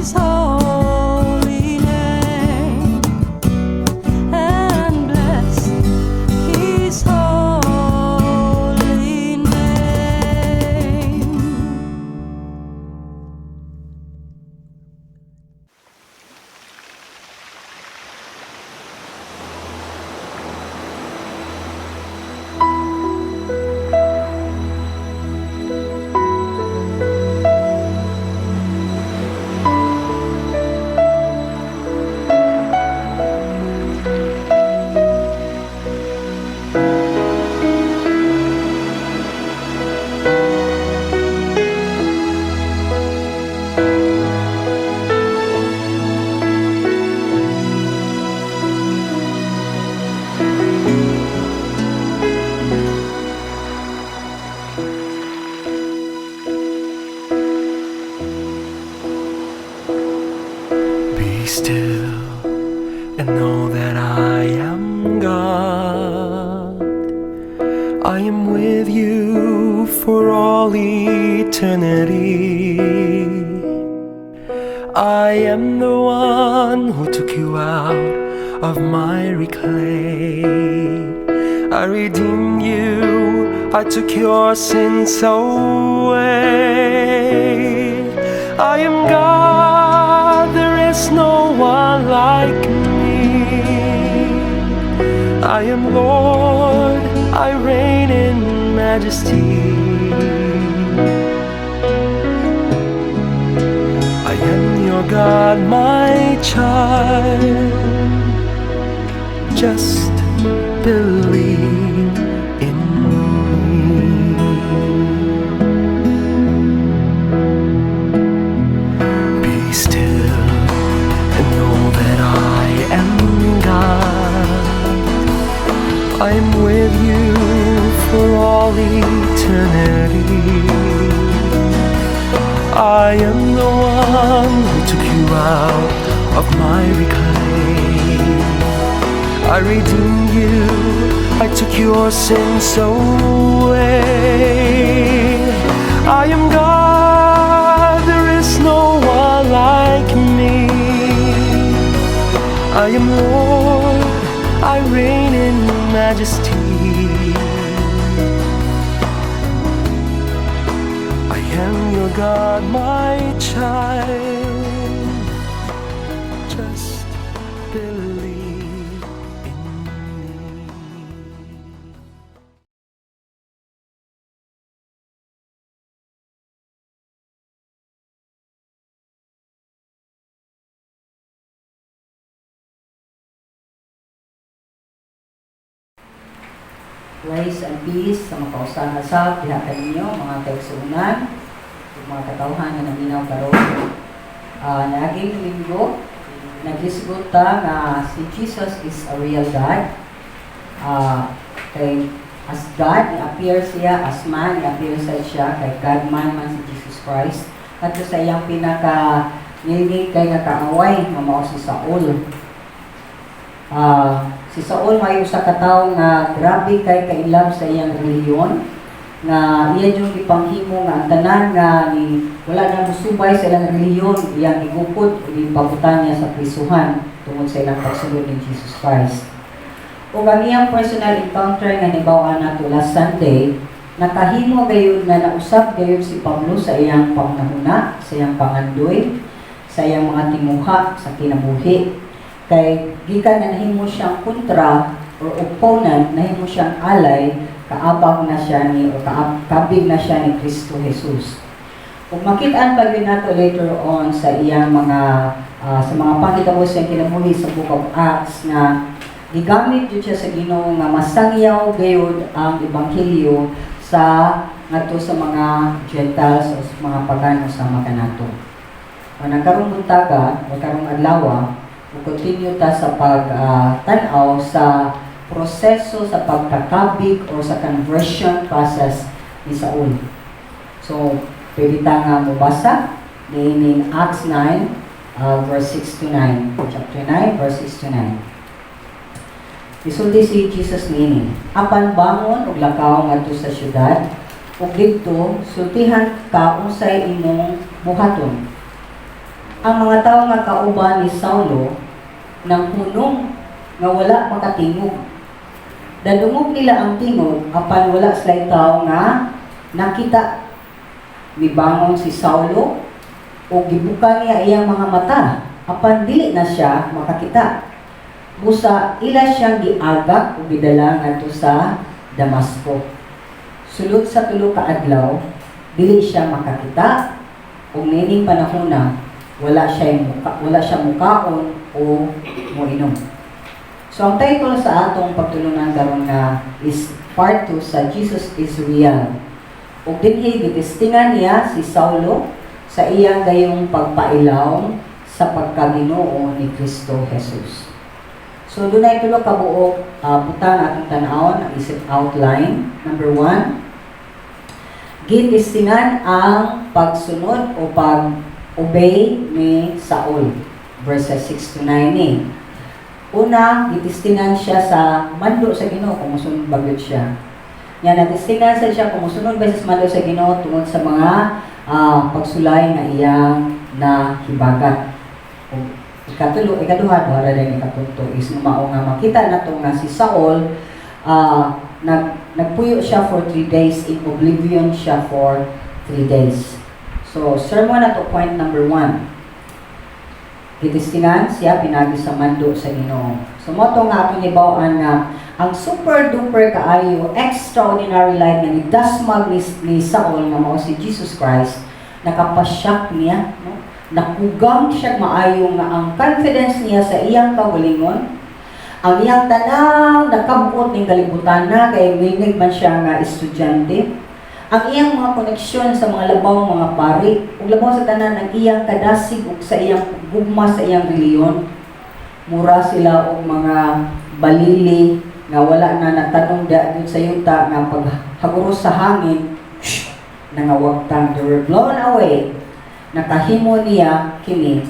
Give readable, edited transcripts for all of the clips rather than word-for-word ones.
His holy name and bless His holy name. Be still and know that I am God. I am with you for all eternity. I am the one who took you out of miry clay. I redeemed you, I took your sins away. I am God, there is no one like me. I am Lord, I reign in majesty. I am your God, my child. Just believe in me. Be still and know that I am God. I am with you for all eternity. I am the one who took you out of miry clay. I redeemed you, I took your sins away. I am God, there is no one like me. I am Lord, I reign in majesty. I am your God, my child. Just believe in me. Grace and peace sa makausahan sa diha kaninyo mga kaigsuonan ug mga katawhan nga naminaw karon. Niaging Domingo naghisgot ta nga si Jesus is a real God. Kay as God ni-appear siya, as man ni-appear sad siya, kay God man man si Jesus Christ. Kadto sa iyang pinaka ngilngig kay nga kaaway nga mao si Saul. Si Saul may usa ka tawo nga grabe kay ka-inlove sa iyang relihiyon, nga iya jud gipanghimo nga ang tanan nga ni wala na mosubay sa ilang relihiyon iyang gigukod o gipabutang niya sa prisuhan tungod sa ilang pagsulod ni Jesus Christ. Ug ang iyang personal encounter nga nibaw-an nato last Sunday, nakahimo gayud nga nausab gayud si Pablo sa iyang panghunahuna, sa iyang pangandoy, sa iyang mga tinguha sa kinabuhi. Kay gikan na nahimo siyang kontra or opponent, nahimo siyang alay, kaabag na siya ni o kabig na siya ni Kristo Jesus. Ug makit-an pa gyud nato later on sa iyang mga sa mga panghitabo sa iyang kinabuhi sa Book of Acts nga gigamit jud siya sa Ginoo nga masangyaw gayud ang ebanghelyo sa ngadto sa mga Gentiles o sa mga pagano sama kanato. O nang karong buntaga o karong adlaw, mo continue ta sa pag tan-aw sa proseso sa pagkakabig o sa conversion process ni Saul. So, pwede ta nga mobasa in Acts 9, verse 6 to 9. Chapter 9, verse 6 to 9. Isulti si Jesus niini, "Apan bangon ug lakaw ngadto sa syudad, ug didto sultihan ka unsay imong buhaton." Ang mga tao nga kauban ni Saulo nang hunong nga wala makatingog. Nadungog nila ang tingog apan wala sila tao nga nakita. Mibangon si Saulo ug gibuka niya iyang mga mata apan dili na siya makakita. Busa ila siyang giagak ug gidala ngadto sa Damasco. Sulod sa 3 ka adlaw, dili siya makakita ug niining panahona wala siya mukaon o moinom. So ang title sa atong pagtulunan karon nga is part 2 sa Jesus is Real. Ug dinhi gitestingan niya si Saulo sa iyang gayong pagpailawom sa pagkaginoo ni Kristo Jesus. So dunay tulo ka buok butang atong tan-awon ang isip outline. Number 1, gitestingan ang pagsunod o pag-obey ni Saul. Verses 6 to 9 ni. Una, gitestingan siya sa mando sa Ginoo kung musunod ba gyud siya. Nya natestingan sa siya kung musunod ba siya sa mando sa Ginoo tungod sa mga pagsulay nga iyang nahibagat. Ug ikatulo, ikaduha, duha ra din ikapunto is nga mao nga makita nato nga si Saul nagpuyo siya for 3 days, in oblivion siya for 3 days. So, sermon na to, point number 1. Gitestingan siya pinagi sa mando sa Ginoo. So mao to nga atong hibaw-an nga ang super duper kaayo extraordinary life nga nidasmag ni Saul nga mao si Jesus Christ, nakapasyak niya, no? Nakugang siya maayo nga ang confidence niya sa iyang kaugalingon, ang iyang tanang nakabot ning kalibutan na kay minig man siya nga estudyante, ang iyang mga koneksyon sa mga labaw mga pari, ug labaw sa tanan ang iyang kadasig ug sa iyang gugma sa iyang relihiyon, mura sila og mga balili nga wala na natanom da gyud sa yuta nga paghaguros sa hangin, shh, nangawagtang, they were blown away. Nakahimo niya kini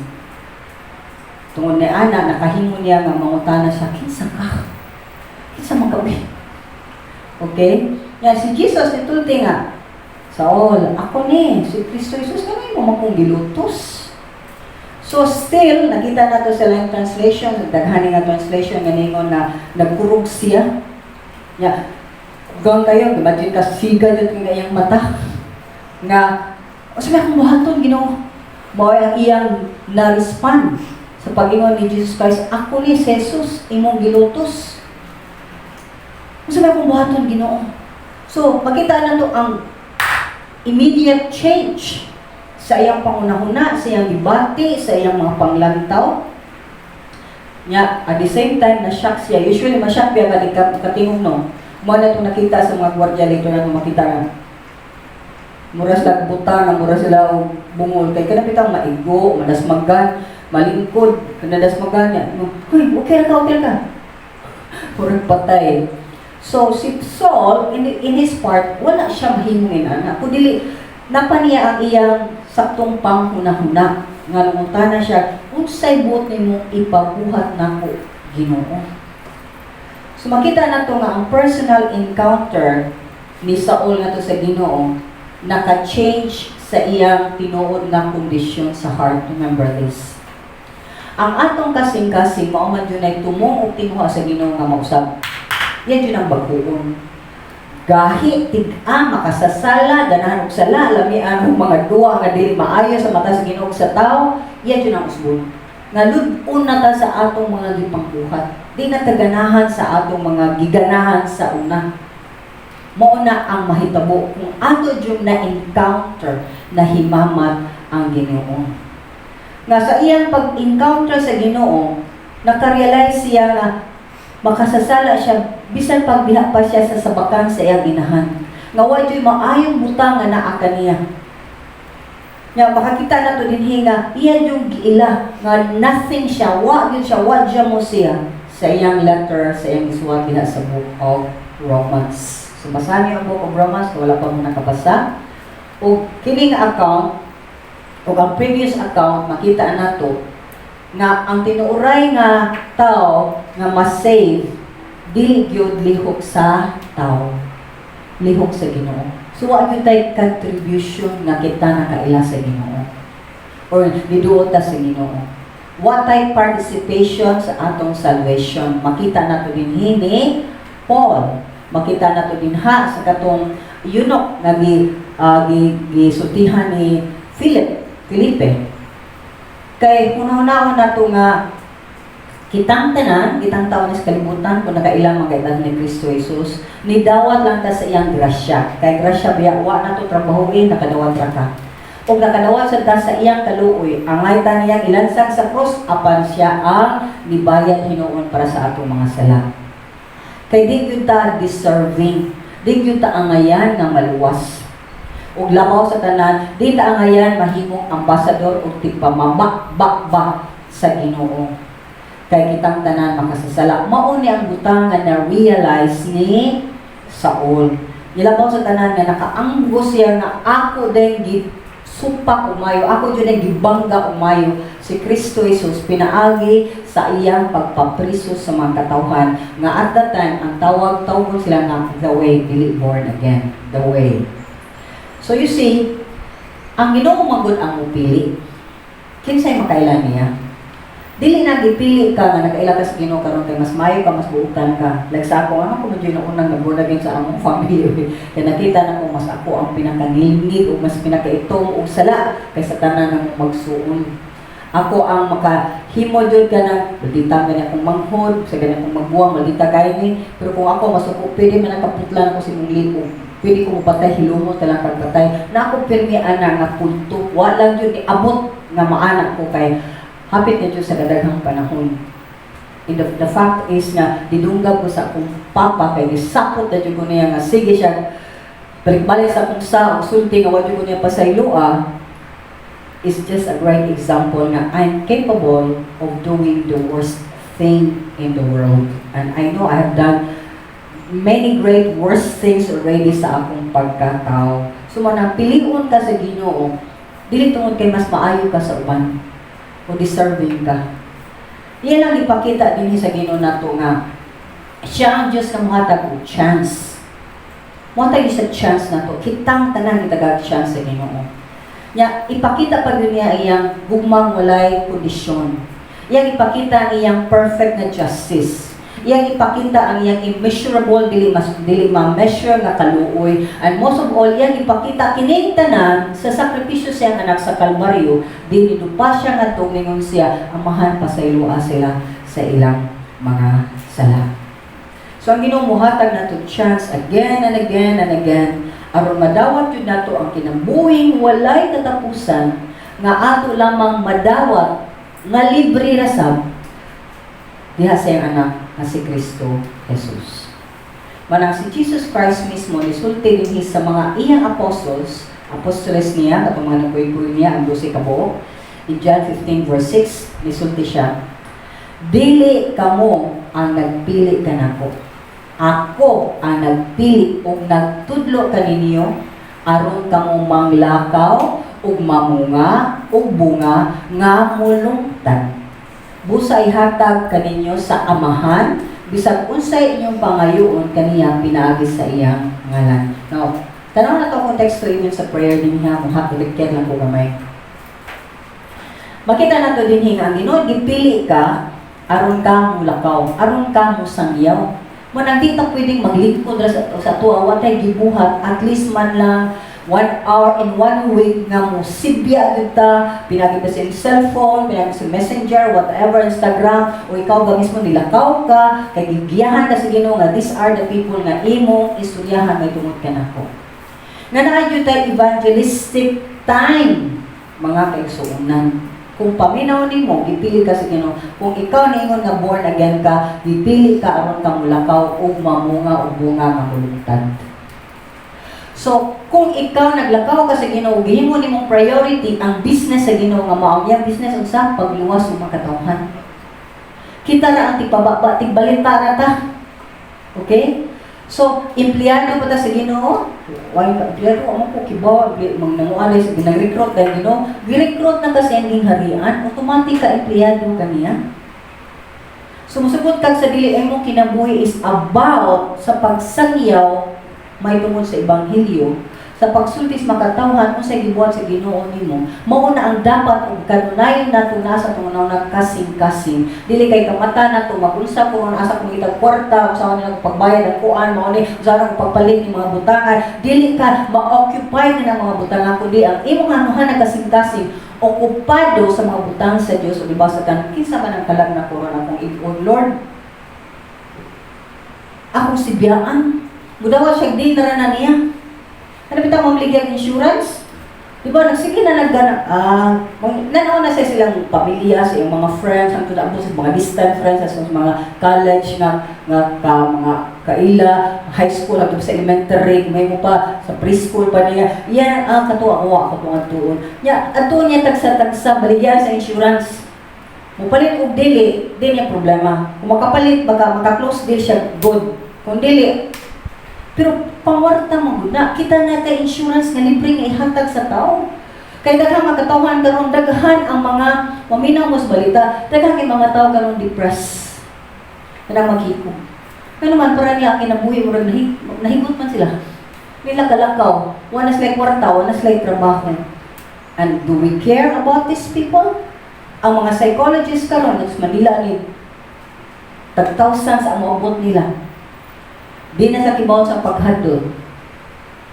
tungod ni ana, nakahimo niya nga mangutana siya, "Kinsa ka? Kinsa man ka, uy?" Okay. Ya si Jesus nitulti nga, "Saul, ako ni si Kristo Jesus nga imo man kong gilutos." So still nakita nato sa lang translation, daghan nga translation nga ningon na nagkurog siya. Ya kugang kayo, imagine ka siga jud nga iyang mata nga, "Unsa may akong buhaton, Ginoo?" Mao ang iyang na-respond sa pag-ingon ni Jesus Christ, "Ako ni si Jesus imong gilutos. Unsa may akong buhaton, Ginoo?" So makita nato ang immediate change sa iyang pangunahuna, sa iyang gibati, sa iyang mga panglantaw. Nya, at the same time, na-shock siya. Usually, ma-shock biya ka, di ka katingog, no? Mao na itong nakita sa mga gwardiya later na makita nga mura sila buta nga mura sila og bungol kay kanang bitang maigo, madasmagan, malingkod, kanadasmagan niya. No, "Hoy, okay ra ka, okay ra ka." Murag patay. So si Saul in his part wala siya mahimong ana. Kung dili napa niya ang iyang saktong panghunahuna nga nangutana siya, "Unsay buot nimo ipabuhat nako, Ginoo?" So makita nato nga ang personal encounter ni Saul ngadto sa Ginoo naka-change sa iyang tinuod nga kondisyon sa heart. Remember this. Ang atong kasing-kasing mao man jud ay tumong og tinguha sa Ginoo nga mausab. Yan jud ang bag-oon. Gahi, tig-a, makasasala, ganahan og sala, lamian og mga duwa nga dili maayo sa mata sa Ginoo ug sa tao, yan jud ang usbon. Nga lud-on na ta sa atong mga gipangbuhat. Di na ta ganahan sa atong mga giganahan sa una. Mao na ang mahitabo kung ato jud na encounter na himamat ang Ginoo. Nga sa iyang pag-encounter sa Ginoo, nakarealize siya nga makasasala siya bisan pagdiha pa siya sa sabakan sa iyang inahan. Nga wa juy maayong butang nga naa kaniya. Nya makakita nato dinhi nga iya yung giila nga nothing siya, wa gyud siya, wa siya mo siya sa iyang letter, sa iyang gisuwat diha sa Book of Romans. So basahan niyo ang Book of Romans kung wala pa mo nakabasa. O kining account o ang previous account, makita nato nga ang tinuoray nga tao nga ma-save dili gyud lihok sa tao, lihok sa Ginoo. So wa gyud tay contribution nga kita nakaila sa Ginoo. Or niduot ta sa Ginoo. Wa tay participation sa atong salvation. Makita nato dinhi ni Paul. Makita nato dinha sa katong eunuch nga gisultihan ni Felipe. Kay hunahunahon nato nga kitang tanan, kitang taon sa kalibutan, kung nakailang mga ni Kristo Jesus, nidawat lang ta sa iyang grasya. Kay grasya biya, wa nato trabahuin, nakadawat ra ka. Ug nakadawat sad ta sa iyang kaluoy, angay ta niyang ilansang sa krus, apan siya ang nibayad hinuon para sa atong mga sala. Kay di gyud ta deserving, di gyud ta angayan nga maluwas. Ug labaw sa tanan, di ta angayan mahimong ambasador ug tigpamabakbakba sa Ginoo. Kay kitang tanan makasasala. Mao ni ang butang nga na-realize ni Saul. Ilabaw sa tanan nga nakaanggos siya nga ako din gisupak umayo, ako jud ang gibangga umayo si Kristo Jesus pinaagi sa iyang pagpapriso sa mga katawhan nga at that time ang tawag tawgon sila nga The Way, dili born again, The Way. So you see, ang Ginoo man gud ang mupili. Kinsay makaila niya? Dili na gipili ka nga nakaila ka sa Ginoo karon kay mas maayo ka, mas buutan ka. Like sa ako, ano ko medyo unang na-born again sa among family. Kay nakita na ko mas ako ang pinakangilngig o mas pinakaitom og sala kaysa tanan ng magsuon. Ako ang makahimo jud ka ng maldita gani akong manghod, sa gani akong magbuwang, maldita kayo ni. Pero kung ako masuko, pwede man nakaputlan ako sa imong liog. Pwede ko mapatay, hilumot na lang pagpatay. Na ako pirmi ana nga punto. Wala jud ni abot nga maana ko kay hapit na jud sa kadaghang panahon. And the fact is nga didunggag ko sa akong papa kay gisapot na jud ko niya nga sige siya balik-balik sa akong sa sulti nga wa jud ko niya pasayloa is just a great example nga I'm capable of doing the worst thing in the world. And I know I have done many great worst things already sa akong pagkatao. So manang piliun ka sa Ginoo, dili tungod kay mas maayo ka sa uban o deserving ka. Iyan lang ipakita dinhi sa Ginoo nato nga siya ang Diyos nga mohatag og chance. Mohatag sa chance nato. Kitang tanan gitagag chance sa Ginoo. Nya ipakita pa gyud niya iyang gugmang walay kondisyon. Iyang ipakita ang iyang perfect na justice. Iyang ipakita ang iyang immeasurable, dili mas dili ma-measure nga kaluoy. And most of all, iyang ipakita kining tanan sa sakripisyo siyang anak sa Kalbaryo, dili pa siya ngadto ningon siya, "Amahan, pasayloa sila sa ilang mga sala." So ang Ginoo mohatag nato chance again and again and again aron madawat jud nato ang kinabuhing walay katapusan nga ato lamang madawat nga libre ra sab diha sa iyang anak nga si Kristo Jesus. Manang si Jesus Christ mismo nisulti dinhi sa mga iyang apostles, apostoles niya, atong mga nagkuy-kuy niya, ang 12 ka buok. In John 15 verse 6, nisulti siya, "Dili kamo ang nagpili kanako. Ako ang nagpili ug nagtudlo kaninyo aron kamo manglakaw ug mamunga ug bunga nga mulungtad. Busa ihatag kaninyo sa Amahan bisag unsay inyong pangayoon kaniya pinaagi sa iyang ngalan." Now, tanaw na to konteksto inyo sa prayer din ha, muhaklikyat lang ko gamay. Makita nato din nga ang Ginoo gipili ka aron ka mulakaw, aron ka musangyaw. Mo nang di ta pwedeng maglingkod ra sa tuwa, wa tay gibuhat at least man lang one hour in one week nga mo sibya gyud ta pinagi pa sa iyong cellphone, pinagi sa Messenger, whatever, Instagram, o ikaw ba mismo nilakaw ka kay gigiyahan ka sa Ginoo nga these are the people nga imong istoryahan may tungod kanako. Nga naa gyud tay evangelistic time, mga kaigsuonan. Kung paminaw nimo, gipili ka sa Ginoo. Kung ikaw niingon nga born again ka, gipili ka aron ka mulakaw ug mamunga og bunga nga mulungtad. So, kung ikaw naglakaw ka sa Ginoo, gihimo nimong priority ang business sa Ginoo nga mao ang business unsa? Pagluwas sa mga katawhan. Kita ra ang tigpababa, tigbalita ra ta. Okay? So, empleyado pa ta sa Ginoo? Why ka empleyado mo ko kibaw, mang nangualay sa ginang-recruit dahil Ginoo. Gi-recruit na kasi ang gingharian, automatic ka empleyado kaniya. Sumusugot kag sa dili imong kinabuhi is about sa pagsangyaw may tungod sa ebanghelyo. Sa pagsulti sa makatawhan unsay gibuhat sa Ginoo nimo. Mao na ang dapat ug kanunayon nato na sa atong na kasing-kasing. Dili kay kamata nato magunsa ko asa ko mangitag kwarta, unsa man nang pagbayad ang kuan mao ni, unsa nang pagpalit ni mga butangan. Dili ka ma-occupy na ng mga butangan kundi ang imong anuhan na kasing-kasing okupado sa mga butang sa Dios. O diba sa tanan, kinsa man ang kalag na karon akong ig-on, Lord, akong sibiyaan. Mudawa siya dinner na niya. Ano bitaw mamaligya insurance? Di ba, nagsige na naggana, nanaw na sa silang pamilya, sa iyong mga friends, hangtod abot sa mga distant friends, sa mga college nga ka, mga kaila, high school, hangtod sa elementary, may mo pa, sa preschool pa niya. Yan ang katuwa, awa, katuwa tuon. Ya, ato niya tagsa-tagsa, baligyan sa insurance. Mupalit og dili, di niya problema. Kung makapalit, baka maka-close deal siya, good. Kung dili, pero pangwarta mo gud na. Kita na kay insurance nga libre nga ihatag sa tao. Kay daghang makatawhan karon, daghan ang mga maminaw mo sa balita, daghan kay mga tao karon depressed. Kanang maghikog. Kaya naman para niya ang kinabuhi murag nahigot man sila. Nila kalakaw, wala sila kwarta, wala sila trabaho. And do we care about these people? Ang mga psychologists karon sa Manila ni tag thousands ang moabot nila. Di na sa kibaw sa paghadol.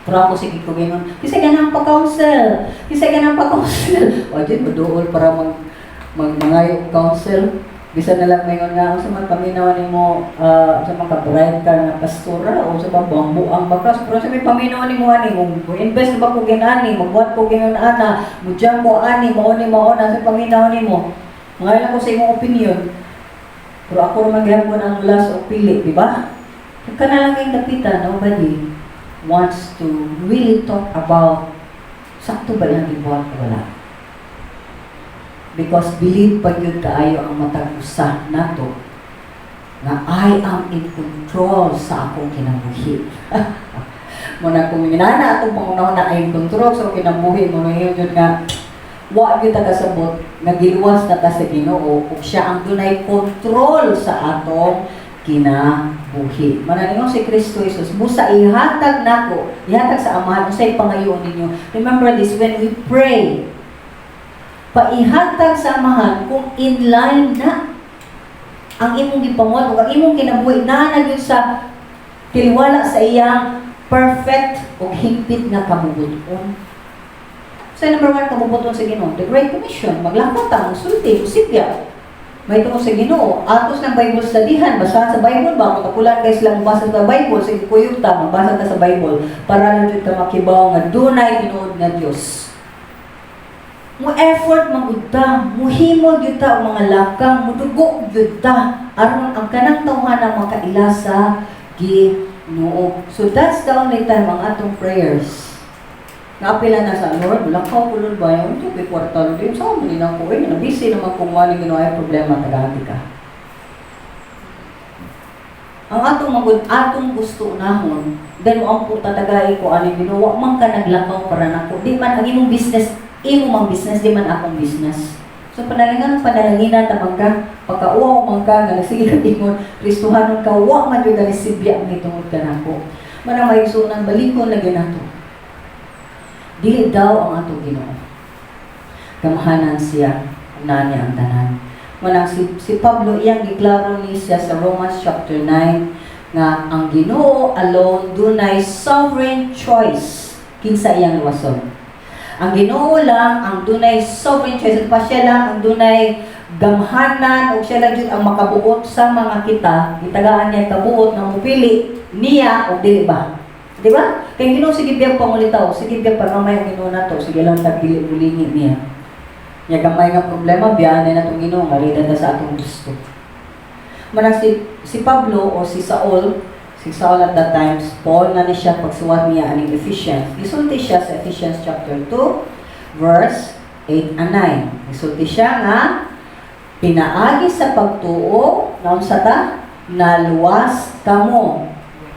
Pero ako sige ko gayon. Kinsa ganang pa-counsel. Kinsa ganang pa-counsel. O di moduol para mag mangayo og counsel. Bisan na lang mayon nga unsa man paminaw nimo, unsa man ka bright ka nga pastora o sa ba buang bakas, pero sa may paminaw nimo ani mo invest ba ko ginani, magbuhat ko gayon ana, mo ko ani, mao ni mao na sa paminaw nimo. Mangayo lang ko sa imong opinion. Pero ako ra man gihapon ang last og pili, di ba? Kana lang kayong dapitan, nobody wants to really talk about sakto ba yung gibuhat o wala. Because believe pa gyud kaayo ang matag usa nato nga I am in control sa akong kinabuhi. Mo na kung minana atong pangunaw na I in control sa akong kinabuhi mo na yun nga wa gyud ta kasabot nga giluwas na ta sa Ginoo ug siya ang dunay control sa atong kinabuhi. Mananingon si Kristo Jesus, busa ihatag nako, ihatag sa Amahan, unsay pangayoon ninyo. Remember this, when we pray, paihatag sa Amahan kung in line na ang imong gipanguhat ug ang imong kinabuhi na na gyud sa tiliwala sa iyang perfect ug hingpit nga kabubut-on. Sa number one kabubut-on sa Ginoo, the Great Commission, maglakaw ta, musulti, musibya. May tungod sa Ginoo, atos ng Bible studyhan, basahan sa Bible ba? Kung tapulan kay sila mabasa sa Bible, sige kuyog ta, mabasa ta sa Bible para lang jud ka makibaw nga dunay tinuod nga Dios. Mo effort man gud ta, muhimo gyud ta og mga lakang, mudugo gyud ta aron ang kanang tawhana makaila sa Ginoo. So that's the only time ang atong prayers. Naapila na sa Lord, lakaw ko, Lord, ba yung ito, kwarta, Lord, yung saan mo nila ko, eh, nabisi naman kung wala Ginoo ay problema, tagaanti ka. Ang atong magud atong gusto unahon, then mo ang puta tagay ko ani Ginoo, wa man ka naglakaw para nako. Di man ang imong business, imo mang business, di man akong business. So panalangan panalanginan ta man ka, pagkauwaw man ka nga nagsige ka ingon, Kristohanon ka, wa man jud ka ni sibya ang hitungod ka nako. Manang may sunan balikon lagi nato. Dili daw ang atong Ginoo. Gamhanan siya, una niya ang tanan. Manang si Pablo iyang giklaro ni siya sa Romans chapter 9 nga ang Ginoo alone dunay sovereign choice kinsa iyang luwason. Ang Ginoo lang ang dunay sovereign choice at pa siya lang ang dunay gamhanan ug siya lang jud ang makabuot sa mga kita, gitagaan niya kabuot nga mopili niya o dili ba? Di ba? Kay Ginoo sige biyag pangulitaw, sige biyag pangamay ang Ginoo nato, sige lang tag dili mulingi niya. Nya gamay nga problema biyaan na natong Ginoo nga rida ta sa atong gusto. Manang si Pablo o si Saul at that times, Paul na ni siya pagsuwat niya aning Ephesians. Gisulti siya sa Ephesians chapter 2, verse 8 and 9. Gisulti siya nga, pinaagi sa pagtuo, naunsa ta? Naluwas kamo.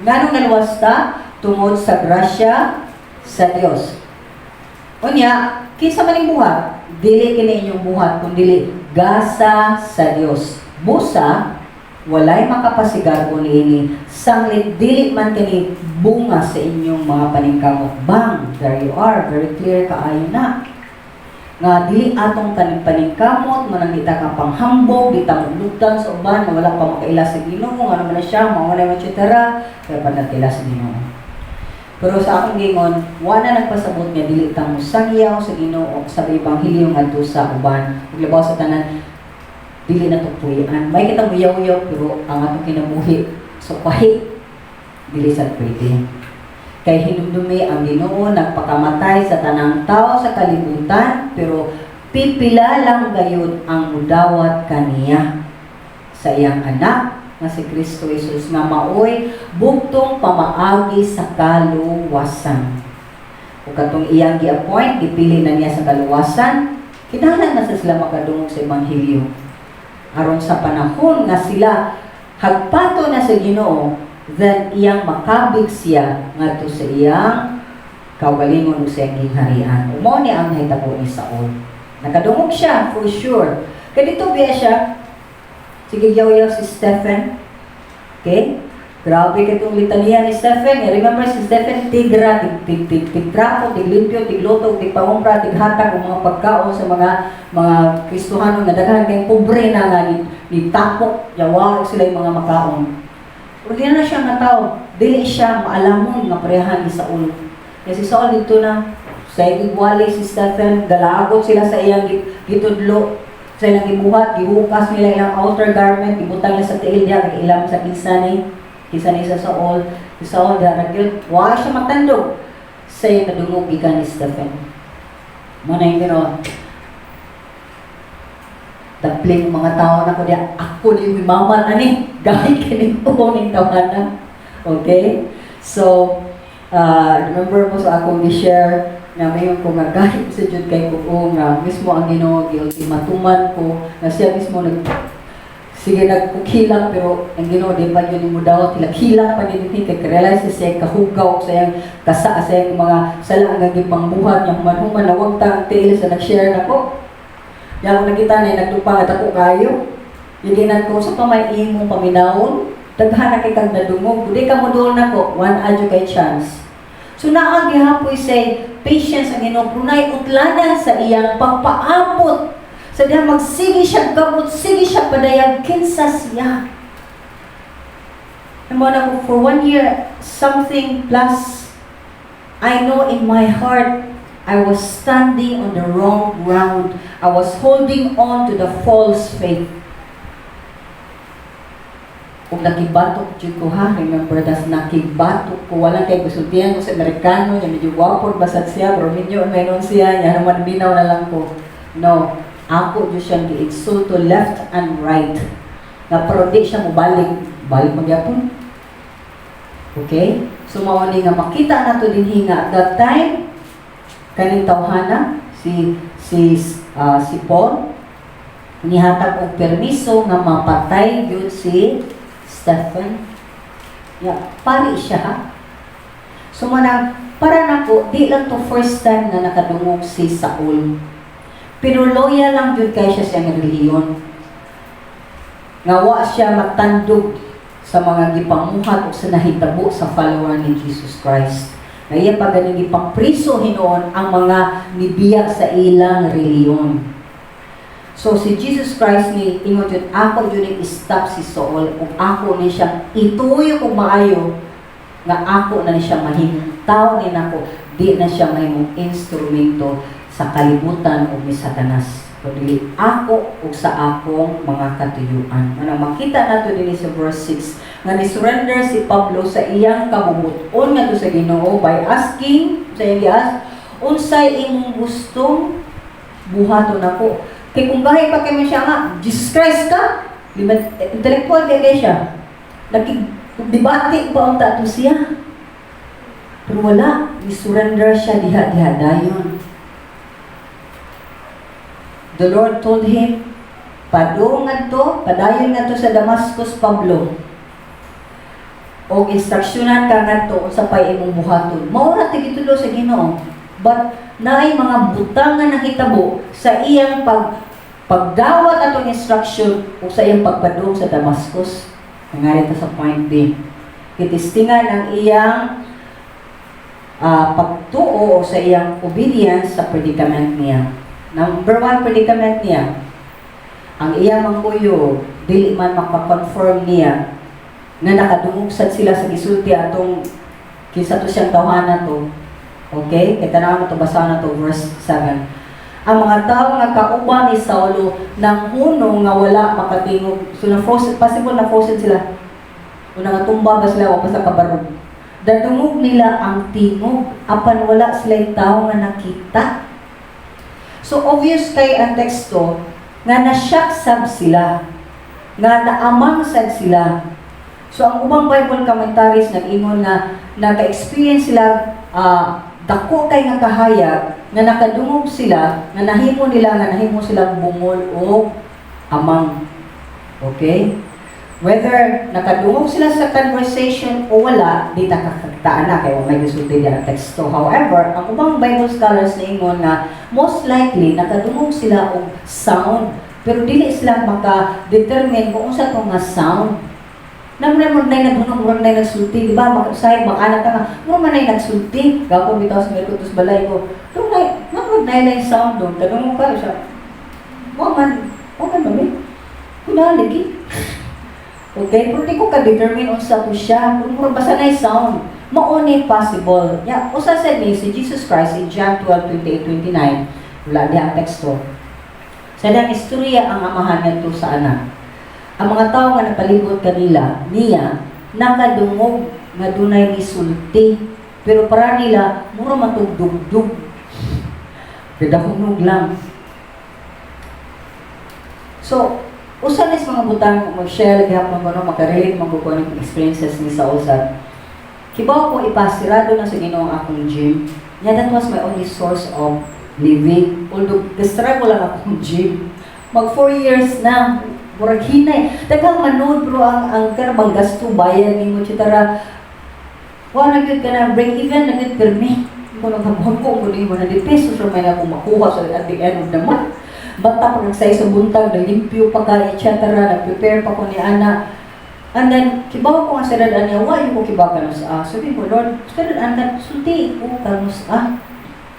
Nganong naluwas ta? Tungod sa grasya sa Dios. Unya, kinsa man ning buhat? Dili kini inyong buhat, kundi gasa sa Dios. Busa, Walay makapasigarbo niini sanglit dili man kini bunga sa inyong mga paningkamot. Bang, there you are, very clear kaayo na. Nga dili atong kaning paningkamot manang di ta ka panghambog, di ta maglugdan sa uban nga wala pa makaila sa Ginoo, nga naman na siya, mao na, etc. Kaya pa nagkaila sa Ginoo. Pero sa akong gingon, wala nagpasabot nga dili ta mosangyaw sa Ginoo sa ebanghelyo ngadto sa uban. Ug labaw sa tanan, dili na to puy-an. May kita muyaw-yaw, pero ang atong kinabuhi so pahi, dili sad pwede. Kay hinumdumi, ang Ginoo nagpakamatay sa tanang tao sa kalibutan, pero pipila lang gayud ang mudawat kaniya sa iyang anak nga si Kristo Jesus nga maoy bugtong pamaagi sa kaluwasan. Ug katong iyang gi-appoint, gipili na niya sa kaluwasan, kinahanglan na sa sila makadungog sa ebanghelyo. Aron sa panahon nga sila hagpato na sa Ginoo, then iyang makabig siya ngadto sa iyang kaugalingon ug sa iyang gingharian. Ug mao ni ang nahitabo ni Saul. Nakadungog siya for sure. Kay dito biya siya, sige yaw-yaw si Stephen. Okay? Grabe kay itong litaniya ni Stephen. Eh, remember si Stephen, tigra, tig, tig, tig, tig trapo, tig limpyo, tig luto, tig pangumpra, tig hatag, og mga pagkaon sa mga Kristohano nga daghan kay pobre na nga ni tapok, yawa sila yung mga makaon. Pero di na siya nga tao, dili siya maalamon nga parehan ni Saul. Kasi si Saul dito na, sa igwali si Stephen, galagot sila sa iyang gitudlo, sa ilang gibuhat, gihukas nila ilang outer garment, gibutang nila sa tiil diha, kay ilam sa kinsa ni sa Saul, si Saul diha ra gyud, wa siya matandog sa iyang kadungog gikan ni Stephen. Mo na yung Ginoo, dapling mga tao na ko diya, ako ni maman ani, gahit kini ko ning tawanan. Okay? So, remember mo sa akong gi-share nga mayon ko nga gahit sa jud kay ko nga mismo ang Ginoo giultimatuman ko nga siya mismo nag sige nagkukilak, pero ang Ginoo di pa yun mo dawat hilak-hilak pa ni kay realize siya kahugaw sa iyang kasa sa iyang mga sala nga gipangbuhat niya. Human-human nawag ta ang tiil sa nag-share nako. Yang nakita ni nagtupang at ako kayo. Yiginan ko sa pamay imong paminawon, daghan na kay kang nadungog, di ka mo doon nako, one adyo kay chance. So naa gihapoy say patience ang Ginoo, punay utlanan sa iyang pagpaabot sa diha magsige siya gamot, sige siya padayag kinsa siya. Mo na ko for one year something plus, I know in my heart I was standing on the wrong ground. I was holding on to the false faith. Kung nakibatok jud ko ha, remember das nakibatok ko, walang kay gusultihan ko sa Amerikano, niya medyo gwapo basad siya, pero medyo meron siya, niya naman binaw na lang ko. No, ako jud siyang gi-insulto left and right. Na pero di siya mobalik, balik magyapon. Okay? So mao ni nga makita nato dinhi nga at that time kaning tawhana si Paul nihatag og permiso nga mapatay gyud si Stephen. Ya, pari siya ha. So manang para nako di lang to first time na nakadungog si Saul. Pero loyal lang gyud kay siya sa iyang relihiyon. Nga wa siya matandog sa mga gipamuhat o sa nahitabo sa follower ni Jesus Christ. Na iya pa ganing gipangpriso hinuon ang mga nibiya sa ilang relihiyon. So si Jesus Christ ni ingon jud, ako jud ni stop si Saul ug ako ni siya ituyo kog maayo nga ako na ni siya mahimong tao ni nako, di na siya mahimong instrumento sa kalibutan ug ni Satanas kundi ako ug sa akong mga katuyuan. Ano makita nato dinhi sa verse 6 nga ni surrender si Pablo sa iyang kabubut-on ngadto sa Ginoo by asking sa iyang gias, "Unsay imong gustong buhaton nako?" Kay kung gahi pa kay man siya nga Jesus Christ ka, di ba, intellectual kay kay siya, nakig debate pa unta to siya, pero wala ni surrender siya diha diha dayon. The Lord told him, "Padung ngadto, padayon ngadto sa Damascus, Pablo. Og instruksyonan ka ngadto unsa pay imong buhaton." Mao ra tigitulo sa Ginoo. But naay mga butang nga nahitabo sa iyang pagdawat atong instruction ug sa iyang pagpadung sa Damascus. Nangarito sa point B. Gitestingan ang iyang pagtuo o sa iyang obedience sa predicament niya. Number one predicament niya, ang iyang mangkuyog, dili man makakonfirm niya nga nakadungog sad sila sa gisulti atong kinsa to siyang tawhana to. Okay? Kay tanaw na to, basahan na to, verse 7. Ang mga tao nga kauban ni Saulo nang hunong nga wala makatingog. So na frozen, possible na frozen sila. O nangatumba ba sila, wa pa sa kabarog. Dadungog nila ang tingog apan wala sila tao nga nakita. So obvious kay ang teksto nga na-shock sab sila, nga naamang sad sila. So ang ubang Bible commentaries nag-ingon nga naka-experience sila dako kay nga kahayag nga nakadungog sila nga nahimo nila nga nahimo silang bungol o amang. Okay? Whether nakadungog sila sa conversation o wala, di ta kakakitaan na kay wa may gisulti diha ang teksto. However, ang ubang Bible scholars niingon nga most likely nakadungog sila og sound pero dili sila maka-determine kung unsa to nga sound. Namay mo na nagdungog, murag na nagsulti, di ba? Makasay, makana ka nga, murag man na nagsulti. Gapon bitaw sa meron tos balay ko. Doon na, murag na yung sound doon. Kadungog ka siya. Wa man mami. Kuna lagi. Okay, pero di ko ka-determine unsa to siya. Kung murag basta na sound. Mao ni possible. Ya, usa sa ni si Jesus Christ in John 12:28, 29. Wala diha ang teksto. Sa dang istorya ang amahan ngadto sa anak. Ang mga tao nga napalibot kanila niya nakadungog nga dunay misulti. Pero para nila mura matugdugdug. Gadahunog lang. So, usa ni sa mga butang mag-share gihapon ko no, makarelate man ko ng experiences ni sa usab. Kibaw ko ipasirado na sa Ginoo ang akong gym. Yeah, that was my only source of living. Although, struggle lang akong gym. Mag 4 years na, murag hinay. Daghang manood pero ang kanang gasto bayad nimo etc. Wa na gyud ka na break even na gyud pirmi. Kung naghabuhag ko ko nimo na ₱100 ra may na akong makuha sa at the end of the month. Bata pa nagsay sa buntag, nalimpyo pa ka, etc. Nag-prepare pa ko ni ana. And then, kibaw ko nga sa dad niya, wa ko kibaw kanus ah. Sabi ko, "Lord, sa dad an sulti ko kanus ah."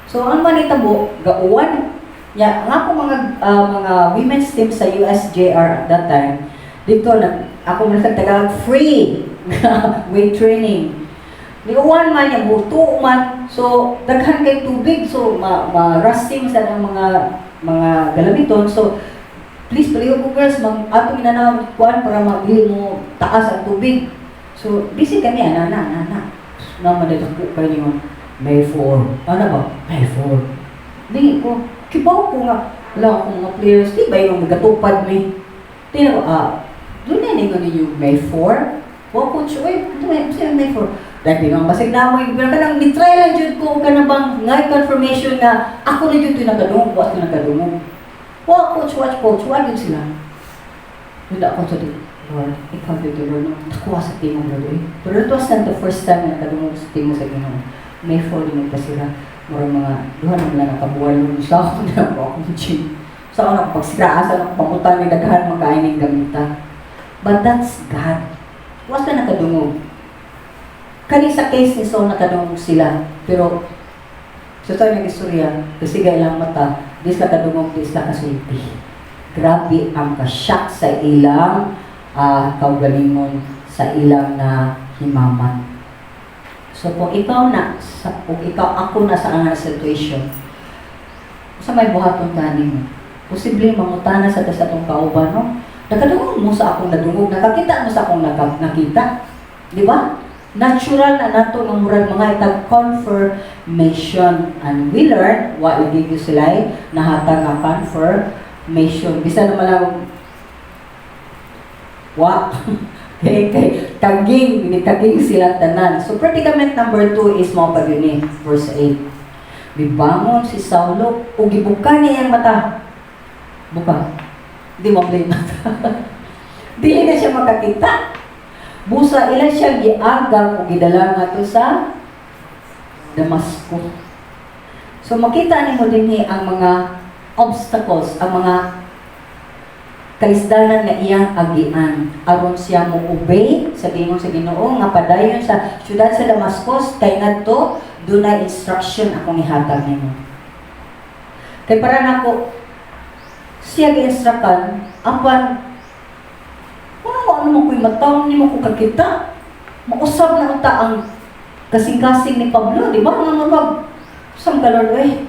So, ang manitabo, gauwan. Ya, ang ako mga women's team sa USJR at that time, dito na ako man taga free weight training. Niuwan man niya, buto man. So, daghan kay tubig. So, ma rusty man sa ang mga galamiton. So, please, palihog ko girls, mag atong inanaw kuan para magdili mo taas ang tubig. So, busy kami, ana, ana, ana. Na madadako kayo niyo. May 4. Ano ba? May 4. Di ko, kibaw ko nga, wala akong mga players, di ba yung magatupad mi? Di na ko, doon na ninyo ninyo May 4? Wa coach, oy, ito may, siya May 4. Dahil nga, basig na mo, pero kanang mitry lang jud ko, ka na bang, ngay confirmation nga, ako na jud ito nakadungog, wa ito nakadungog. Wa coach, watch coach, wa jud sila. Hindi ako sa Lord, ikaw dito, Lord, no? Nakuha sa tingog, Lord, eh. Pero it was not the first time na nakadungog sa tingog sa Ginoo. May 4 din nagkasira. Mura mga duha na lang nakabuwan nun sa ako na ako akong gym. Sa ako nakapagsira, asa ako pamutang ni daghan makain ng gamita. But that's God. Was na nakadungog. Kani sa case ni Saul nakadungog sila. Pero sa ito ng istorya, kasi ilang mata, di sila kadungog, di sila kasulti. Grabe ang kasyak sa ilang kaugalingon, sa ilang na himamat. So kung ikaw na, sa, kung ikaw ako na sa anang situation, sa may buhaton ka nimo? Posible mangutana sa ta sa atong kauban, no? Nakadungog mo sa akong nadungog, nakakita mo sa akong nakita. Di ba? Natural na nato nga murag mga itag confirmation and we learn what we give you sila nahatag nga confirmation bisan naman lang wa kay kaging ni kaging sila tanan. So predicament number 2 is mao pa gyud ni verse 8. Mibangon si Saulo ug gibuka niya iyang mata. Buka. Di mo play mata. Dili na siya makakita. Busa ila siya giagam ug gidala ngadto sa Damasco. So makita nimo dinhi ang mga obstacles, ang mga Kalisdanan nga iyang agian aron siya mo obey sa giingon sa Ginoo nga padayon sa syudad sa Damascus kay ngadto dunay instruction akong ihatag nimo. Kay para nako siya gi-instructan, apan ano mo, ano mo ko'y mataw nimo ko kakita, mausab na unta ang kasing-kasing ni Pablo, di ba? Nga mag sam ka, Lord, eh.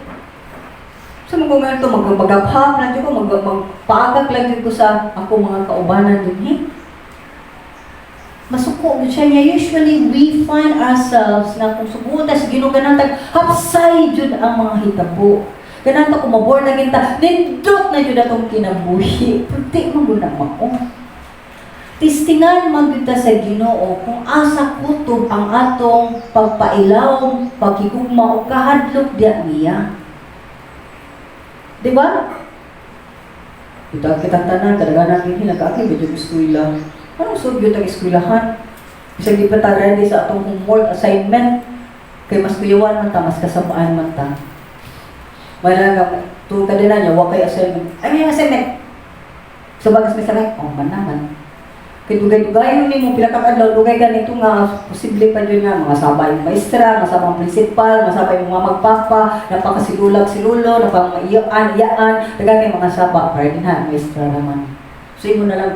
Sa mga momento, magaghap lang dyan ko, magpaagak lang dyan ko sa ako mga kaubanan din, eh. Masuko gyud siya niya. Usually, we find ourselves na kung subuan ta sa Ginoo, ganahan tag hapsay jud ang mga hitabo. Ganahan ta kung maborn again ta, nindot na jud atong kinabuhi. Pero di man gud na mao. Testingan man gyud ta sa Ginoo kung asa kutob ang atong pagpailawom, paghigugma o kahadlok diya niya. Di ba? Kita kitang tanan, kadaghanan dinhi nag-aaki medyo eskwela. Anong sugyo tag eskwelahan? Bisag di pa ta ready sa atong homework assignment, kay mas kuyawan man ta, mas kasabaan man ta. Wala nga, tuo ka din na niya, wa kay assignment. Ay, may assignment! Sa bagas may sakay, oh, man naman. Kay dugay-dugayon nimo pila ka adlaw, dugay ganito nga posible pa jud nga mga saba yung maestra, masaba ang principal, masaba yung mga magpapa, napakasilulag si lulo, napaka iyaan, iyaan, daghan kay mga saba para din ha, maestra naman. So imo na lang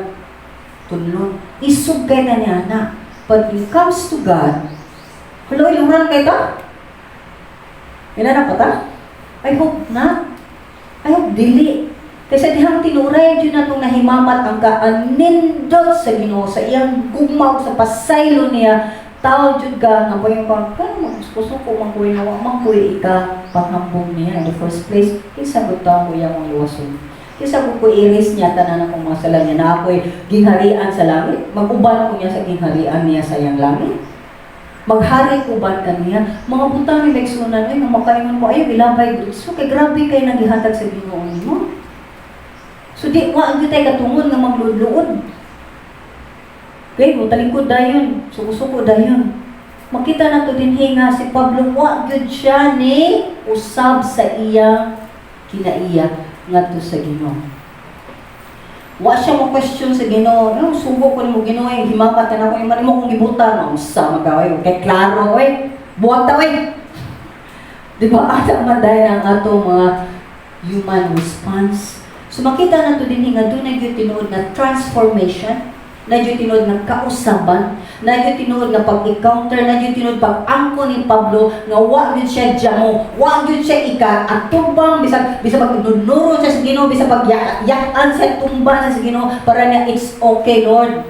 tunlon. Isog kay na niya na. But when it comes to God, hello, iluran kay ta? Inana pa ta? I hope not. I hope dili. Kaysa dihang tinuray jud natong nahimamat ang kaanindot sa Ginoo sa iyang gugma ug sa pasaylo niya, tao jud ka nga payon ka kan magsuko man koy nga wa man koy ika panghambog niya in the first place. Kinsa gud tawo ko iyang mga luwason? Kinsa gud ko i-erase niya tanan akong mga sala niya na ako'y gingharian sa langit? Mag-uban ko niya sa gingharian niya sa iyang langit, maghari ko ba kaniya? Mga butang ni maigsuonan ay nga makaingon ko ayo ilabay so kay grabe kay nagihatag sa Ginoo nimo. So di wa gyud tay katungod nga magluod-luod. Okay, mo talingkod dayon, suko-suko dayon. Makita na to dinhi nga si Pablo wa gyud siya ni usab sa iyang kinaiya ngadto sa Ginoo. Wa siya mo question sa Ginoo. No, sugo ko nimo, Ginoo, eh, himamat na ako man mo kong gibutan, no, sa magaway kay klaro oy. Buwag ta oy. Di ba? Ata man dahil ang atong mga human response. So makita na to din nga doon na gyud tinuod na transformation, na gyud tinuod nga kausaban, na gyud tinuod nga pag-encounter, na gyud tinuod pag-angko ni Pablo nga wa gyud siya jamo, wa gyud siya ika atubang bisag bisag pag nunuro siya sa Ginoo, bisag pag yakan siya, tumba siya sa Ginoo, para niya it's okay, Lord.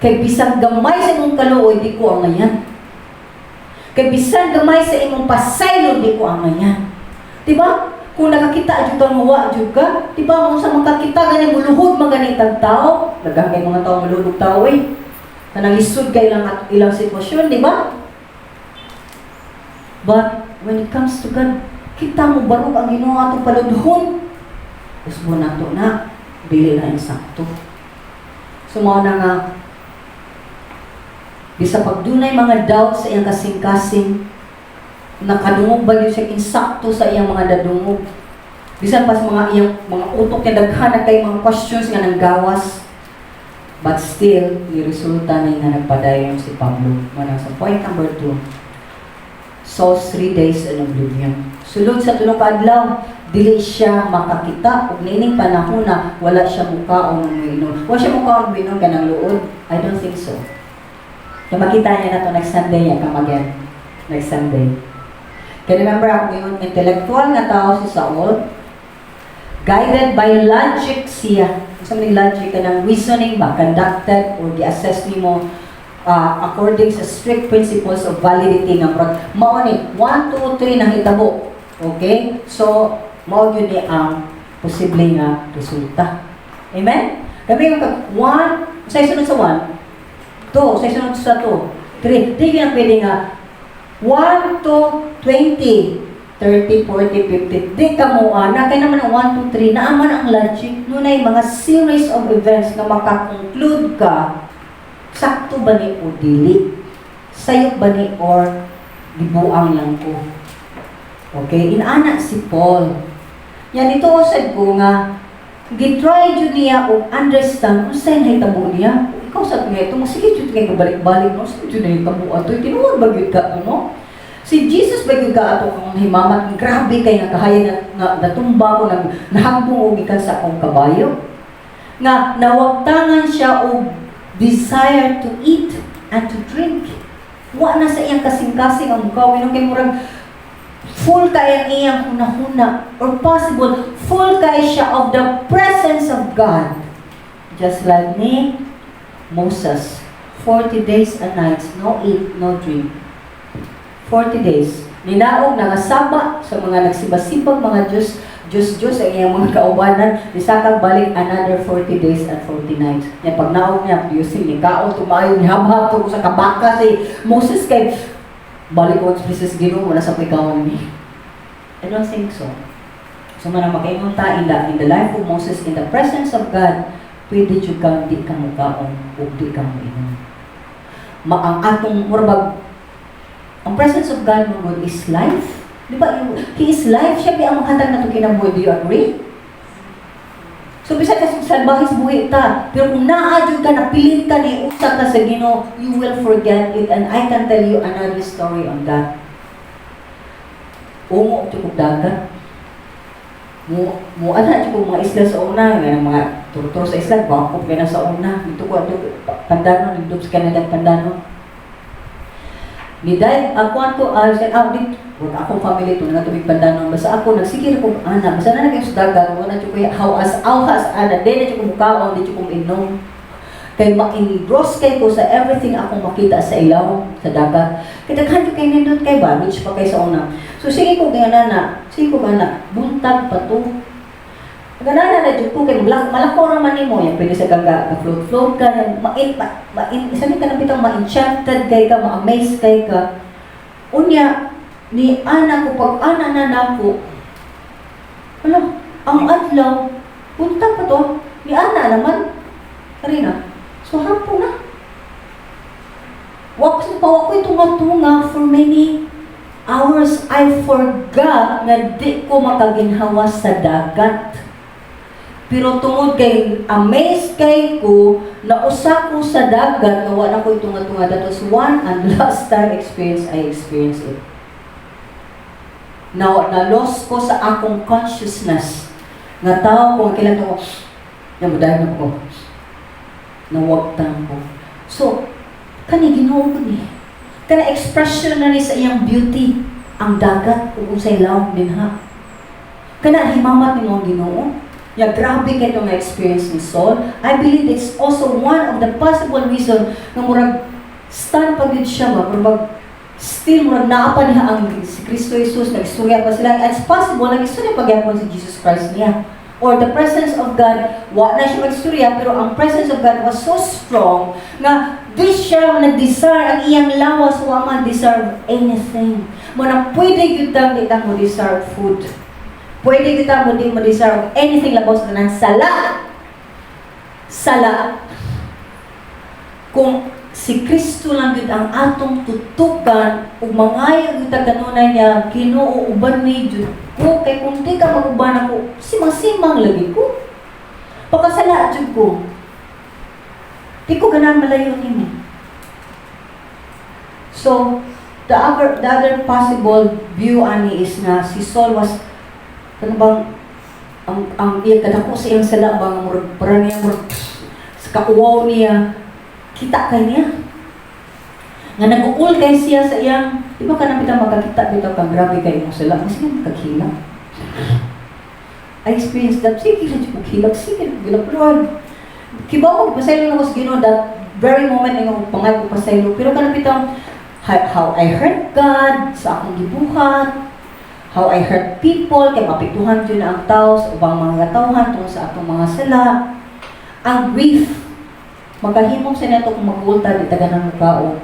Kay bisan gamay sa imong kaluoy, di ko angayan. Kay bisan gamay sa imong pasaylo, di ko angayan. Di ba? Kung nakakita jud ka nga wa jud ka, di ba mo sa makakita gani muluhod man gani tag tao, daghan kay mga tao muluhod og tao eh. Kanang lisod kay ilang ilang sitwasyon, di ba? But when it comes to God, kita mo barog ang Ginoo atong paludhon. Usbon nato na dili na insakto. So mao na nga bisa pagdunay mga doubts sa iyang kasing-kasing, nakadungog ba yun siya insakto sa iyang mga dadungog. Bisan pa sa mga iyang mga utok niya, daghan na kay mga questions nga nanggawas. But still, ni resulta na nga nagpadayon si Pablo. Manang sa point number 2, Saul's 3 days in oblivion. Sulod sa tulo ka adlaw, dili siya makakita ug niining panahon na wala siya mukaon og miinom. Wala siya mukaon og miinom kanang luod? I don't think so. Kaya makita niya na to next Sunday niya, come again. Next Sunday. Kaya remember ako yun, intellectual nga tao si Saul, guided by logic siya. Sa may logic kanang reasoning ba, conducted or gi-assess nimo according sa strict principles of validity nga murag mao ni 1 2 3 nahitabo. Okay? So mao gyud ni ang posible nga resulta. Amen? Kami yung 1, sa sunod sa 1, 2, sa sunod sa 2, 3. Di yun ang pwede nga 1 to 20, 30, 40, 50. Di ka mo ana. Kaya naman ang 1, 2, 3, naaman ang logic. Nunay mga series of events na makakonclude ka, sakto ba ni o dili? Sayop ba ni or gibuang lang ko? Okay? Inana si Paul. Yan ito usad ko nga, Gitry jud niya og understand unsay nahitabo niya. Ikaw sa nga ito, sige jud kay balik-balik, no, sige jud nahitabo ato, tinuod ba gyud ka, no? Si Jesus ba gyud ka ato kang himamat, grabe kay nga kahayag nga natumba ko, nag nahagbong og gikan sa akong kabayo. Nga nawagtangan siya og desire to eat and to drink. Wa na sa iyang kasing-kasing ang mukha, no, kay murag full kay ang iyang hunahuna or possible full kay siya of the presence of God. Just like ni Moses, 40 days and nights, no eat, no drink. 40 days. Ninaog nangasaba sa mga nagsibasibag mga Diyos, Diyos, Diyos ang iyang mga kaubanan, nisakag balik another 40 days and 40 nights. Nya pag naog niya, Diyos ni kaon tumayo, ni habhab to sa kabaka si Moses kay balik ko sa Mrs. Ginoo, wala sa pagkaon ni. I don't think so. So man ang makaingon ta in the life of Moses, in the presence of God, pwede jud kang di ka mukaon ug di ka moinom. Ma ang atong murag ang presence of God mo God is life. Di ba? He is life. Siya ang maghatag nato kinabuhi. Do you agree? So bisan ka salbahis buhi ta, pero kung naa jud ka, napilit ka ni usa ka sa Ginoo, you will forget it, and I can tell you another story on that. Ungo jud kog dagat. Mo mo ana jud kog mga isla sa una, nga mga turtur sa isla, bakop kay na sa una. Dito ko adto Pandanon, dito sa Canada Pandanon. Ni dahil ang kuan ko sa dito wag akong family to nga tubig Pandanon, basta ako nagsigir ko ana, basta na kayo sa dagat, wala jud ko hawas awhas ana, di na jud ko mukaon, di jud ko inom kay ma-engross kay ko sa everything akong makita sa ilaw sa dagat, kay daghan jud kay nindot kay ba rich pa kay sa una. So sige ko gana, sige ko gana, buntag pa to. Ganana na jud ko kay malakaw ra man nimo yan, pwede sa kang ga float float ka yan, ma-in ma, ma-in isa ni ka na bitang ma-enchanted kay ka, ma-amaze kay ka. Unya ni ana ko, pag ana na nako, hala, ang adlaw, buntag pa to, ni ana naman karina, so hapon na. Wa ko pa ko tunga-tunga for many hours. I forgot nga di ko makaginhawa sa dagat. Pero tungod kay amazed kay ko, nausa ko sa dagat nga wa na ko tunga-tunga. That was one and last time experience I experienced it. Na na-lost ko sa akong consciousness. Nga tao ko, ang kailan ko, na dahil na ko, nawagtang ko. So, kani Ginoo ko ni. Kana expression na ni sa iyang beauty, ang dagat ug unsay lawom dinha. Kana himamat nimo ang Ginoo. Ya grabe kay nga experience ni Saul. I believe it's also one of the possible reason nga murag stand pa gyud siya ba, murag still murag naa pa niya ang si Kristo Jesus, nagstorya pa sila. And it's possible nagstorya pa gyapon si Jesus Christ niya. Or the presence of God, wa na siya magstorya, pero ang presence of God was so strong nga di siya nag-desire, ang iyang lawas wa man deserve anything. Mo na pwede gyud tang di ta mo deserve food. Pwede kita mo di mo deserve anything labaw sa tanan sala. Sala. Kung si Kristo lang gyud ang atong tutukan ug mangayo gyud ta kanunay niya, "Ginoo, uban ni jud ko," kay kung di ka mag-uban ako, simang-simang lagi ko. Pakasala jud ko. Di ko ganahan malayo nimo. So, the other possible view ani is na si Saul was ano bang ang iya kadako sa iyang sala ba nga murag para niya murag sa kauwaw niya, kita kay niya nga nag-uul kay siya sa iyang, di ba, kanang bitaw makakita bitaw kang grabe kay imong sala, kasi nga makakilak. I experienced that. Sige na ko kilak, sige na ko, Lord, kibaw ko pasaylo na ko sa Ginoo. That very moment nga ko pangay ko pasaylo, pero kanang bitaw how I hurt God sa akong gibuhat, how I hurt people, kay mapiktuhan jud na ang tao sa ubang mga katawhan tungod sa atong mga sala. Ang grief, makahimong sa nato kung magulta, di taganan mo kao.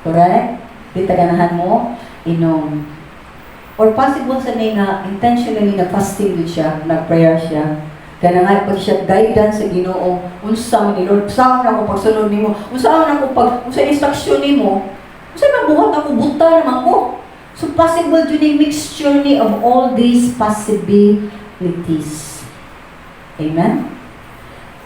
Correct? Di taganahan mo inom. Or possible sa ni nga intentionally nag-fasting din siya, nag-prayer siya. Kaya nga pag siya guidance sa Ginoo, unsa man ni Lord, saan ako pagsunod nimo? Unsa man ako pag unsa instruction nimo? Unsa man buhat ako, buta naman ko. So possible jud ni mixture ni of all these possibilities. Amen?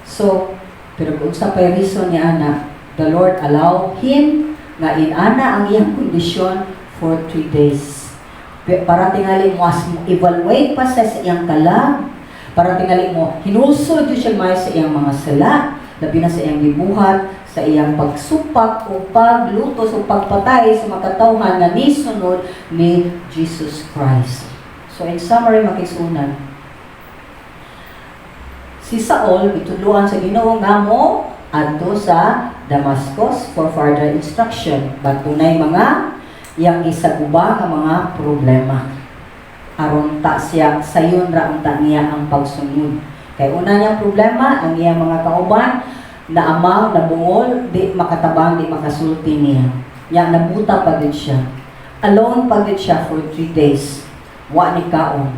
So, pero kung sa pay reason niya ana, the Lord allow him nga inana ang iyang kondisyon for 3 days. Para tingali mo as mo evaluate pa sa iyang kalag, para tingali mo hinulsol gyud siya may sa iyang mga sala, labi na sa iyang gibuhat, sa iyang pagsupak o paglutos o pagpatay sa mga katawhan nga nisunod ni Jesus Christ. So in summary, mga kaigsuonan, si Saul gitudloan sa Ginoo nga mo adto sa Damascus for further instruction. But dunay mga iyang gisaguba nga mga problema. Aron ta siya sayon ra unta niya ang pagsunod. Kay una niyang problema, ang iyang mga kauban na amang nabungol, di makatabang, di makasulti niya. Nya nabuta pa gyud siya. Alone pa gyud siya for 3 days. Wa ni kaon.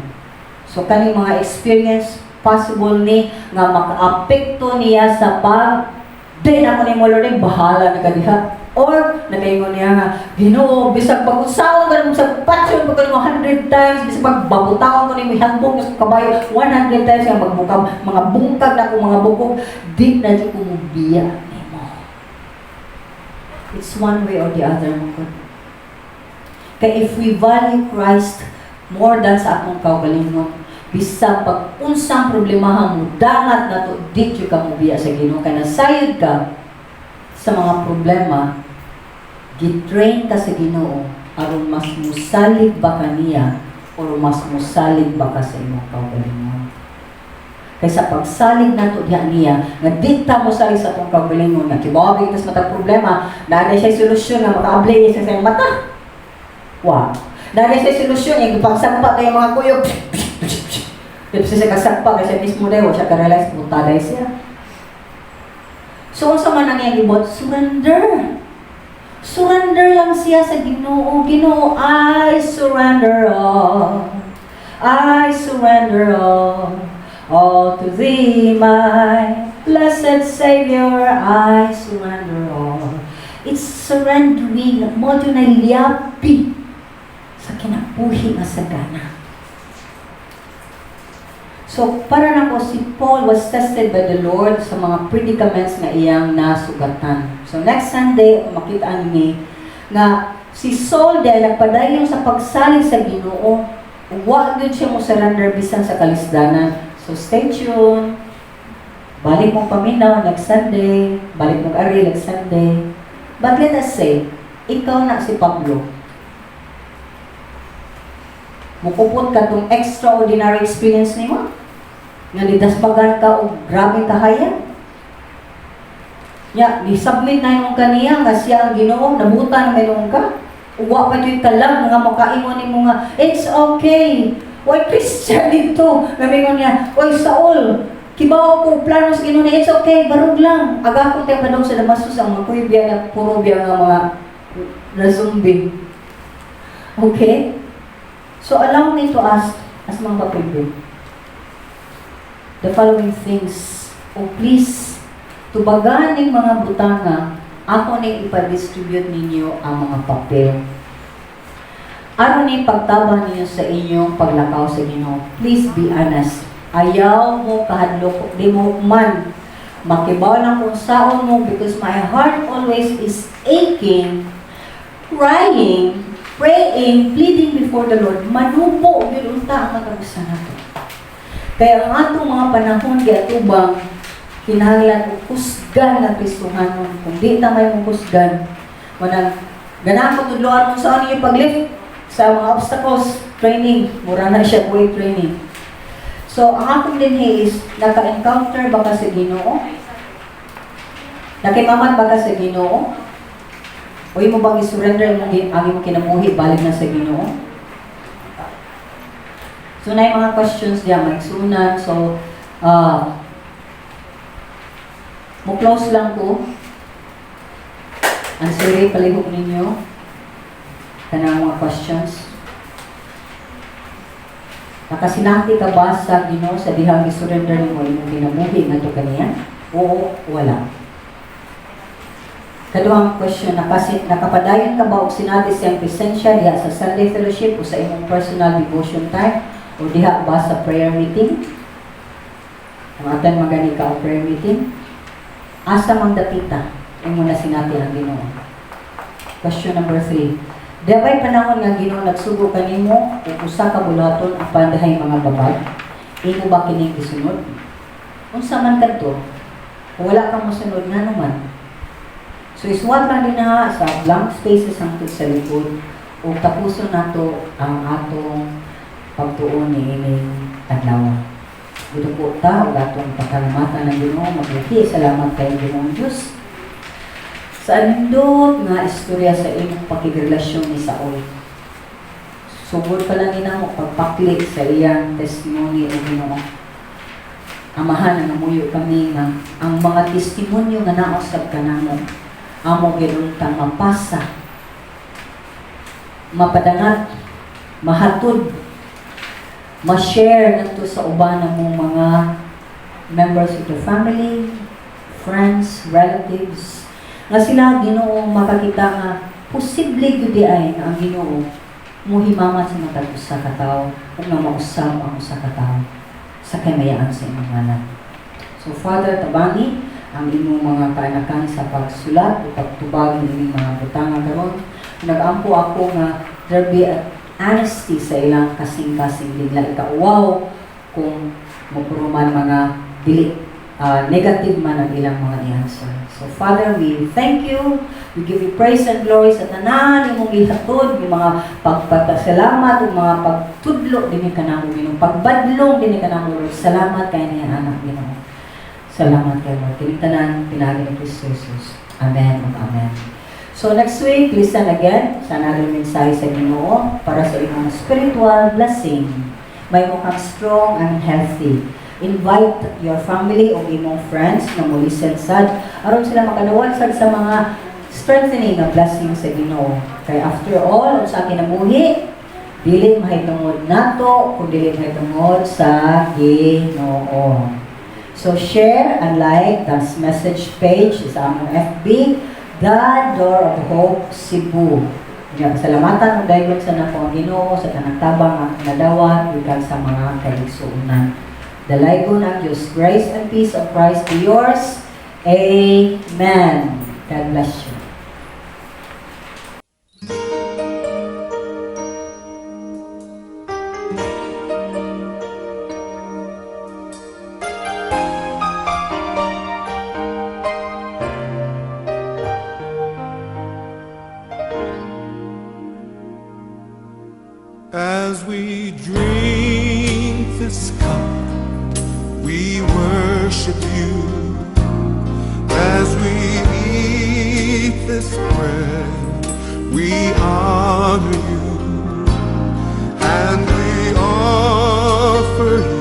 So kaning mga experience, possible ni nga makaapekto niya sa pag di na ko ni mo, Lord, eh, bahala na ka diha. Or nakaingon niya nga, "Ginoo, bisag pag-usaon ka nimo sa patyon pa ko nimo 100 times, bisag pagbabutaon ko nimo, ihagbong ko sa kabayo 100 times nga magbukab, mga bungkag na ko mga bukog, di na jud ko mubiya nimo." It's one way or the other, mga God. Kay if we value Christ more than sa atong kaugalingon, bisag pag unsang problemahan mo, dangat na to, di jud ka mubiya sa Ginoo. Kay nasayod ka sa mga problema, gitrain ka sa Ginoo aron mas musalig ba ka niya or mas musalig ba ka sa imong kaugalingon. Kaysa pagsalig nato diha niya, nga di ta mosalig sa atong kaugalingon, nga kibaw kita sa matag problema, naa siya solusyon nga makaabli niya sa iyang mata. Wa. Naa siya solusyon, yung pagsagpa kay mga kuyog, pero siya kasagpa kasi mismo daw, siya ka-realize, puta dahil siya. So, unsa man ang iyang gibuhat? Surrender. Surrender lang siya sa Ginoo. "Ginoo, I surrender all. I surrender all. All to Thee, my blessed Savior, I surrender all." It's surrendering. Mao na liyapi sa kinabuhi nga sagana. So, para nako, si Paul was tested by the Lord sa mga predicaments nga iyang nasugatan. So, next Sunday, makita ni nga si Saul dahil nagpadayon sa pagsalig sa Ginoo, wa gyud siya mo surrender bisan sa kalisdanan. So, stay tuned. Balik mong paminaw next Sunday. Balik mong ari next Sunday. But let us say, ikaw na si Pablo. Mukupot ka tong extraordinary experience nimo? Nga nidasbagan ka og grabe kahayag? Nya, ni-submit na imong kaniya nga siya ang Ginoo, nabuta na may ka. Uwa pa gyud kalag nga makaingon nimo nga, "It's okay. Why Christian dito?" Ngamingon niya, "Oy Saul, kibaw ko plano sa Ginoo niya, it's okay, barog lang." Aga ko tayo padong sa Damascus, ang mga kuybiya na puro biya nga mga na zombie. Okay? So allow me to ask as mga kapatid, the following things. Oh please, tubagan ning mga butanga, ako ning ipa-distribute ninyo ang mga papel. Aron ni pagtabang ninyo sa inyong paglakaw sa Ginoo. Please be honest. Ayaw mo kahadlok, di mo man makibaw lang kung saon mo because my heart always is aching, crying, praying, pleading before the Lord. Manubo gyud unta ang matag usa nato. Kaya ang atong mga panahon giatubang kinahanglan og kusgan nga Kristohanon. Kung di ta may mong kusgan, manang ganahan ko tudloan mo sa ano yung paglift sa mga obstacles training, mura na siya weight training. So, ang akong dinhi is, naka-encounter ba ka sa Ginoo? Nakimamat ba ka sa Ginoo? O imo bang i-surrender imong ang imong kinabuhi balik na sa Ginoo? So, na yung mga questions diya, magsunan. So, mo close lang ko. Answer palihog ninyo kanang mga questions. Nakasinati ka ba sa Ginoo sa dihang i-surrender nimo imong kinabuhi ngadto kaniya? Oo, wala. Kaduhang question, nakapadayon ka ba og sinati siyang presensya diha sa Sunday fellowship o sa imong personal devotion time o diha ba sa prayer meeting? Kung atan magani ka og prayer meeting, asa mang dapita imo na sinati ang Ginoo? Question number 3. Dabay panahon nga Ginoo nagsugo kanimo og usa ka buluhaton apan dahay mga babag, imo ba kining gisunod? Unsa man kadto? Kung wala kang mosunod, ngano man? So isuwat lang dinha sa blank spaces hangtod sa likod ug tapuson nato ang atong pagtuon niining adlaw. Muduko ta ug atong pasalamatan ang Ginoo, maglaki salamat kay Ginoong Dios sa nindot nga istorya sa imong pakigrelasyon ni Saul. Sugod pa lang nimo pagpakli sa iyang testimony o Ginoo. Amahan, nangamuyo kami nga ang mga testimonyo nga nausab kanamo, amo gyud ta mapasa, mapadangat, mahatod, ma-share ngadto sa uban namong mga members of the family, friends, relatives, nga sila, Ginoo, makakita nga posible gyud diay nga ang Ginoo muhimangat sa matag usa ka tawo ug nga mausab ang usa ka tawo sa kamayaan sa imong ngalan. So Father, tabangi ang imong mga kaanakan sa pagsulat o pagtubag ng inyong mga butanga karon. Nag-ampo ako nga there be a honesty sa ilang kasing-kasing, dili ikauwaw kung mupuro man mga dili negative man ang ilang mga i-answer. So Father, we thank you. We give you praise and glory sa tanan imong gihatod, yung mga pagpasalamat ug mga pagtudlo dinhi kanamo, Ginoo. Pagbadlong dinhi kanamo, Lord. Salamat kay niya anak, Ginoo. Salamat kay Lord. Kining tanan pinaagi ni Kristo Jesus. Amen ug amen. So next week, listen again sa another mensahe sa Ginoo para sa imong spiritual blessing. May kang strong and healthy. Invite your family o imong friends na mo listen sad aron sila makadawat sad sa mga strengthening nga blessing sa Ginoo. Kay after all, unsa kinabuhi, dili mahitungod nato kun dili mahitungod sa Ginoo. So share and like this message page sa among FB, The Door of Hope Cebu. Nya, salamatan mo dayon sa nako ang Ginoo sa tanang tabang ang nadawat gikan sa mga kaigsuonan. Dalaygon ang Diyos. Grace and peace of Christ be yours. Amen. God bless you. As we drink this cup, we worship you. As we eat this bread, we honor you. And we offer you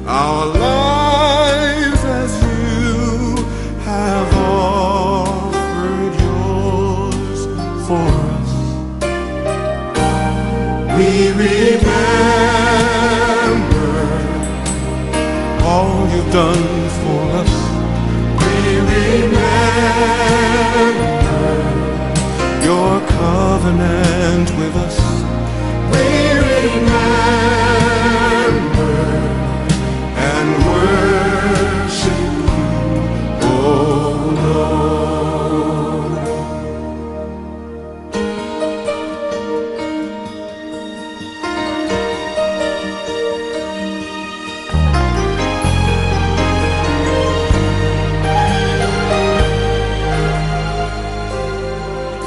our lives as you have offered yours for us. We remember all you've done for us. We remember your covenant with us. We remember and worship you, oh Lord.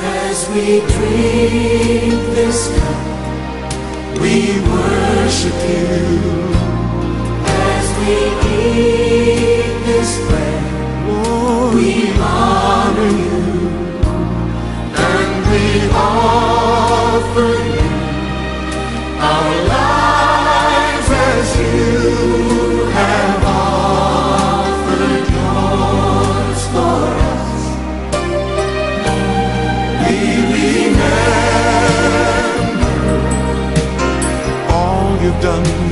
As we drink this cup, we worship you. As we eat this bread, Lord, we honor you. And we offer you our lives as you have offered yours for us. We remember all you've done.